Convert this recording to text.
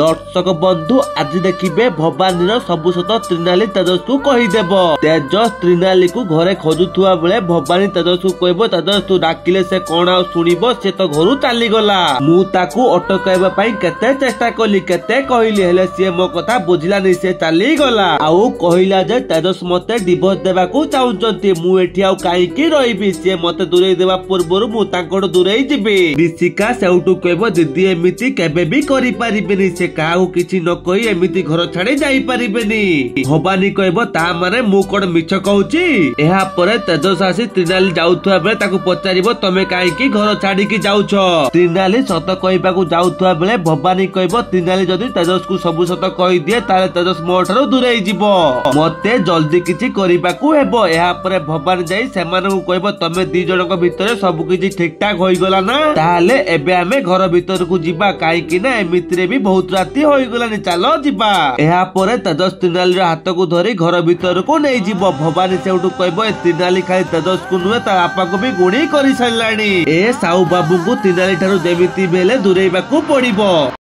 ଦର୍ଶକ ବନ୍ଧୁ, ଆଜି ଦେଖିବେ ଭବାନୀର ସବୁ ସତ ତ୍ରିନାଲି ତେଜସ୍କୁ କହିଦେବ। ତେଜସ୍ ତ୍ରିନାଲିକୁ ଘରେ ଖୋଜୁଥିବା ବେଳେ ଭବାନୀ ତେଜସ୍କୁ କହିବ, ତେଜସ୍ ତୁ ଡାକିଲେ ସେ କଣ ଆଉ ଶୁଣିବ? ସେ ତ ଘରୁ ଚାଲିଗଲା। ମୁଁ ତାକୁ ଅଟକାଇବା ପାଇଁ କେତେ ଚେଷ୍ଟା କଲି, କେତେ କହିଲି, ହେଲେ ସିଏ ମୋ କଥା ବୁଝିଲାନି। ସେ ଚାଲିଗଲା ଆଉ କହିଲା ଯେ ତେଜସ୍ ମତେ ଡିଭୋର୍ସ ଦେବାକୁ ଚାହୁଁଛନ୍ତି, ମୁଁ ଏଠି ଆଉ କାହିଁକି ରହିବି? ସିଏ ମତେ ଦୂରେଇ ଦେବା ପୂର୍ବରୁ ମୁଁ ତାଙ୍କଠୁ ଦୂରେଇ ଯିବି। ରିଷିକା ସେଇଠୁ କହିବ, ଦିଦି ଏମିତି କେବେ ବି କରିପାରିବେନି, ସେ କାହାକୁ କିଛି ନ କହି ଏମିତି ଘର ଛାଡି ଯାଇପାରିବେନି। ଭବାନୀ କହିବ, ତା ମାନେ ମୁଁ କଣ ମିଛ କହୁଛି? ଏହା ପରେ ତେଜସ୍ ଆସି ତ୍ରିନାଲି ଯାଉଥିବା ବେଳେ ତାକୁ ପଚାରିବ, ତମେ କାହିଁକି ଘର ଛାଡିକି ଯାଉଛ? ତ୍ରିନାଲି ସତ କହିବାକୁ ଯାଉଥିବା ବେଳେ ଭବାନୀ କହିବ, ତ୍ରିନାଲି ଯଦି ତେଜସ୍କୁ ସବୁ ସତ କହିଦିଏ ତାହେଲେ ତେଜସ୍ ମୋ ଠାରୁ ଦୂରେଇ ଯିବ, ମତେ ଜଲ୍ଦି କିଛି କରିବାକୁ ହେବ। ଏହା ପରେ ଭବାନୀ ଯାଇ ସେମାନଙ୍କୁ କହିବ, ତମେ ଦି ଜଣଙ୍କ ଭିତରେ ସବୁ କିଛି ଠିକ ଠାକ ହୋଇଗଲା ନା? ତାହେଲେ ଏବେ ଆମେ ଘର ଭିତରକୁ ଯିବା, କାହିଁକି ନା ଏମିତିରେ ବି ବହୁତ ରାତି ହୋଇଗଲାଣି, ଚାଲ ଯିବା। ଏହା ପରେ ତେଜସ୍ ତ୍ରିନାଲିର ହାତକୁ ଧରି ଘର ଭିତରକୁ ନେଇଯିବ। ଭବାନୀ ସେଇଠୁ କହିବ, ଏ ତ୍ରିନାଲି ଖାଲି ତେଜସ୍କୁ ନୁହେଁ, ତା ବାପାକୁ ବି ଗୁଣି କରିସାରିଲାଣି। ଏ ସାହୁ ବାବୁଙ୍କୁ ତ୍ରିନାଲି ଠାରୁ ଯେମିତି ବି ହେଲେ ଦୂରେଇବାକୁ ପଡିବ।